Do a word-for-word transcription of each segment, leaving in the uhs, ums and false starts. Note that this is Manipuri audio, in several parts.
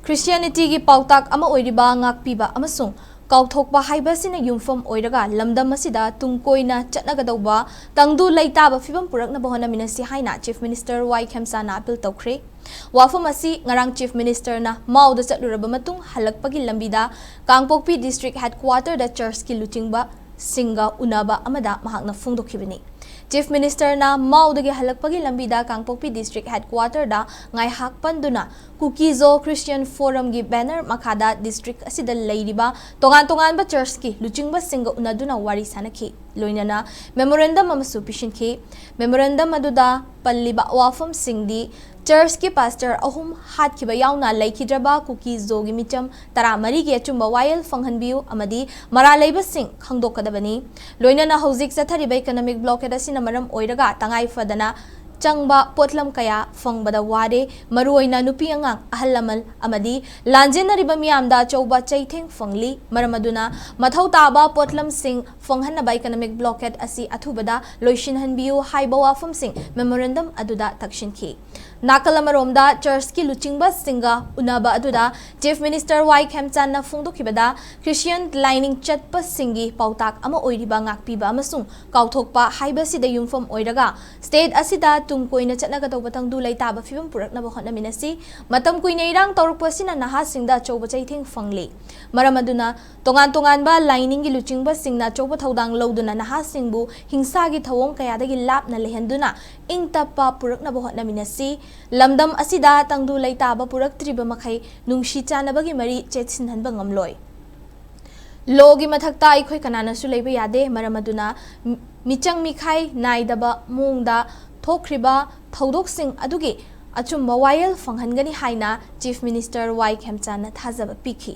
ꯈ꯭ꯔꯤꯁꯇꯤꯌꯥꯅꯤꯇꯤꯒꯤ ꯄꯥꯎꯇꯥꯛ ꯑꯃ ꯑꯣꯏꯔꯤꯕ ꯉꯥꯛꯄꯤꯕ ꯑꯃꯁꯨꯡ ꯀꯥꯎꯊꯣꯛꯄ ꯍꯥꯏꯕ ꯑꯁꯤꯅ ꯌꯨꯝꯐꯝ ꯑꯣꯏꯔꯒ ꯂꯝꯗꯝ ꯑꯁꯤꯗ ꯇꯨꯡ ꯀꯣꯏꯅ ꯆꯠꯅꯒꯗꯧꯕ ꯇꯪꯗꯨ ꯂꯩꯇꯥꯕ ꯐꯤꯕꯝ ꯄꯨꯔꯛꯅꯕ ꯍꯣꯠꯅꯃꯤꯟꯅꯁꯤ ꯍꯥꯏꯅ Chief Minister ꯋꯥꯏ ꯈꯦꯝꯆꯥꯅ ꯑꯥꯄꯤꯜ ꯇꯧꯈ꯭ꯔꯦ꯫ ꯋꯥꯐꯝ ꯑꯁꯤ ꯉꯔꯥꯡ Chief Minister ꯅ ꯃꯥꯎꯗ ꯆꯠꯂꯨꯔꯕ ꯃꯇꯨꯡ ꯍꯜꯂꯛꯄꯒꯤ ꯂꯝꯕꯤꯗ ꯀꯥꯡꯄꯣꯛꯄꯤ District Headquarter ꯗ ꯆꯔꯆꯀꯤ ꯂꯨꯆꯤꯡꯕꯁꯤꯡꯒ ꯎꯅꯕ ꯑꯃꯗ ꯃꯍꯥꯛꯅ ꯐꯣꯡꯗꯣꯛꯈꯤꯕꯅꯤ꯫ Chief Minister ꯅ ꯃꯥꯎꯗꯒꯤ ꯍꯜꯂꯛꯄꯒꯤ ꯂꯝꯕꯤꯗ ꯀꯥꯡꯄꯣꯛꯄꯤ District Headquarter ꯗ ꯉꯥꯏꯍꯥꯛ ꯄꯟꯗꯨꯅ ꯀꯨꯀꯤ ꯖꯣ Christian Forum ꯒꯤ banner ꯃꯈꯥꯗ district ꯑꯁꯤꯗ ꯂꯩꯔꯤꯕ ꯇꯣꯉꯥꯟ ꯇꯣꯉꯥꯟꯕ ꯆꯔꯆꯀꯤ ꯂꯨꯆꯤꯡꯕꯁꯤꯡꯒ ꯎꯅꯗꯨꯅ ꯋꯥꯔꯤ ꯁꯥꯅꯈꯤ꯫ ꯂꯣꯏꯅꯅ memorandum ꯑꯃꯁꯨ ꯄꯤꯁꯤꯟꯈꯤ꯫ Memorandum ꯑꯗꯨꯗ ꯄꯜꯂꯤꯕ ꯋꯥꯐꯝꯁꯤꯡꯗꯤ ꯆꯔꯆꯀꯤ pastor ꯑꯍꯨꯝ ꯍꯥꯠꯈꯤꯕ ꯌꯥꯎꯅ ꯂꯩꯈꯤꯗ꯭ꯔꯕ ꯀꯨꯀꯤ ꯖꯣꯒꯤ ꯃꯤꯆꯝ ꯇꯔꯥꯃꯔꯤꯒꯤ ꯑꯆꯨꯝꯕ ꯋꯥꯌꯦꯜ ꯐꯪꯍꯟꯕꯤꯌꯨ ꯑꯃꯗꯤ ꯃꯔꯥꯜ ꯂꯩꯕꯁꯤꯡ ꯈꯪꯗꯣꯛꯀꯗꯕꯅꯤ꯫ ꯂꯣꯏꯅꯅ ꯍꯧꯖꯤꯛ ꯆꯠꯊꯔꯤꯕ economic blockade ꯑꯁꯤꯅ ꯃꯔꯝ ꯑꯣꯏꯔꯒ ꯇꯉꯥꯏ ꯐꯗꯅ ꯆꯪꯕ ꯄꯣꯠꯂꯝ ꯀꯌꯥ ꯐꯪꯕꯗ ꯋꯥꯔꯦ꯫ ꯃꯔꯨꯑꯣꯏꯅ ꯅꯨꯄꯤ ꯑꯉꯥꯡ, ꯑꯍꯜ ꯂꯃꯟ ꯑꯃꯗꯤ ꯂꯥꯟꯖꯦꯟꯅꯔꯤꯕ ꯃꯤꯌꯥꯝꯗ ꯑꯆꯧꯕ ꯆꯩꯊꯦꯡ ꯐꯪꯂꯤ꯫ ꯃꯔꯝ ꯑꯗꯨꯅ ꯃꯊꯧ ꯇꯥꯕ ꯄꯣꯠꯂꯝꯁꯤꯡ ꯐꯪꯍꯟꯅꯕ economic blockade ꯑꯁꯤ ꯑꯊꯨꯕꯗ ꯂꯣꯏꯁꯤꯟꯍꯟꯕꯤꯌꯨ ꯍꯥꯏꯕ ꯋꯥꯐꯝꯁꯤꯡ memorandum ꯑꯗꯨꯗ ꯇꯛꯁꯤꯟꯈꯤ꯫ ꯅꯥꯀꯜ ꯑꯃꯔꯣꯝꯗ ꯆꯔꯆꯀꯤ ꯂꯨꯆꯤꯡꯕꯁꯤꯡꯒ ꯎꯅꯕ ꯑꯗꯨꯗ Chief Minister ꯋꯥꯏ ꯈꯦꯝꯆꯥꯟꯅ ꯐꯣꯡꯗꯣꯛꯈꯤꯕꯗ, ꯈ꯭ꯔꯤꯁꯇꯤꯌꯟ ꯂꯥꯏꯅꯤꯡ ꯆꯠꯄꯁꯤꯡꯒꯤ ꯄꯥꯎꯇꯥꯛ ꯑꯃ ꯑꯣꯏꯔꯤꯕ ꯉꯥꯛꯄꯤꯕ ꯑꯃꯁꯨꯡ ꯀꯥꯎꯊꯣꯛꯄ ꯍꯥꯏꯕꯁꯤꯗ ꯌꯨꯝꯐꯝ ꯑꯣꯏꯔꯒ state ꯑꯁꯤꯗ ꯇꯨꯡ ꯀꯣꯏꯅ ꯆꯠꯅꯒꯗꯧꯕ ꯇꯪꯗꯨ ꯂꯩꯇꯥꯕ ꯐꯤꯕꯝ ꯄꯨꯔꯛꯅꯕ ꯍꯣꯠꯅꯃꯤꯟꯅꯁꯤ꯫ ꯃꯇꯝ ꯀꯨꯏꯅ ꯏꯔꯥꯡ ꯇꯧꯔꯛꯄ ꯑꯁꯤꯅ ꯅꯍꯥꯁꯤꯡꯗ ꯑꯆꯧꯕ ꯆꯩꯊꯦꯡ ꯐꯪꯂꯤ꯫ ꯃꯔꯝ ꯑꯗꯨꯅ ꯇꯣꯉꯥꯟ ꯇꯣꯉꯥꯟꯕ ꯂꯥꯏꯅꯤꯡꯒꯤ ꯂꯨꯆꯤꯡꯕꯁꯤꯡꯅ ꯑꯆꯧꯕ ꯊꯧꯗꯥꯡ ꯂꯧꯗꯨꯅ ꯅꯍꯥꯁꯤꯡꯕꯨ ꯍꯤꯡꯁꯥꯒꯤ ꯊꯧꯑꯣꯡ ꯀꯌꯥꯗꯒꯤ ꯂꯥꯞꯅ ꯂꯩꯍꯟꯗꯨꯅ ꯏꯪ ꯇꯞꯄ ꯄꯨꯔꯛꯅꯕ ꯍꯣꯠꯅꯃꯤꯟꯅꯁꯤ꯫ ꯂꯝꯗꯝ ꯑꯁꯤꯗ ꯇꯪꯗꯨ ꯂꯩꯇꯥꯕ ꯄꯨꯔꯛꯇ꯭ꯔꯤꯕ ꯃꯈꯩ ꯅꯨꯡꯁꯤ ꯆꯥꯟꯅꯕꯒꯤ ꯃꯔꯤ ꯆꯦꯠꯁꯤꯟꯍꯟꯕ ꯉꯝꯂꯣꯏ꯫ Law ꯒꯤ ꯃꯊꯛꯇ ꯑꯩꯈꯣꯏ ꯀꯅꯥꯅꯁꯨ ꯂꯩꯕ ꯌꯥꯗꯦ꯫ ꯃꯔꯝ ꯑꯗꯨꯅ ꯃꯤ-, ꯃꯤꯆꯪ ꯃꯤꯈꯥꯏ ꯅꯥꯏꯗꯕ ꯃꯑꯣꯡꯗ ꯊꯣꯛꯈ꯭ꯔꯤꯕ ꯊꯧꯗꯣꯛꯁꯤꯡ ꯑꯗꯨꯒꯤ ꯑꯆꯨꯝꯕ ꯋꯥꯌꯦꯜ ꯐꯪꯍꯟꯒꯅꯤ ꯍꯥꯏꯅ Chief Minister ꯋꯥꯏ ꯈꯦꯝꯆꯥꯟꯅ ꯊꯥꯖꯕ ꯄꯤꯈꯤ꯫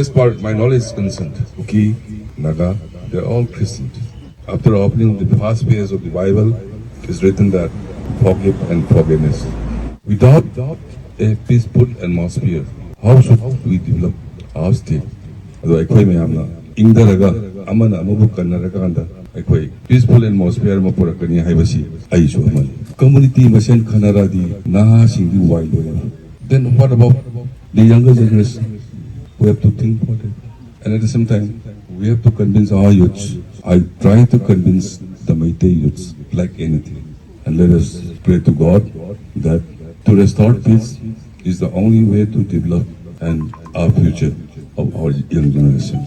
As far my knowledge is concerned, Kuki, Naga, they're all Christians. After opening of the first phase of the Bible, it's written that forgive and forgiveness. Without a peaceful atmosphere, how should we develop our state? ꯑꯗꯣ ꯑꯩꯈꯣꯏ ꯃꯌꯥꯝꯅ ꯏꯪꯊꯔꯒ ꯑꯃꯅ ꯑꯃꯕꯨ ꯀꯟꯅꯔꯀꯥꯟꯗ ꯑꯩꯈꯣꯏ peaceful atmosphere ꯑꯃ ꯄꯨꯔꯛꯀꯅꯤ ꯍꯥꯏꯕꯁꯤ ꯑꯩꯁꯨ ꯑꯃꯅꯤ꯫ Community ꯃꯁꯦꯟ ꯈꯟꯅꯔꯗꯤ ꯅꯍꯥꯁꯤꯡꯗꯤ ꯋꯥꯏ ꯂꯣꯏꯔꯦ꯫ Then what about the younger generation? We have to think about it. And at the same time, we have to convince our youths. I try to convince the Meitei youths like anything. And let us pray to God that to restore peace is the only way to develop and our future of our young generation.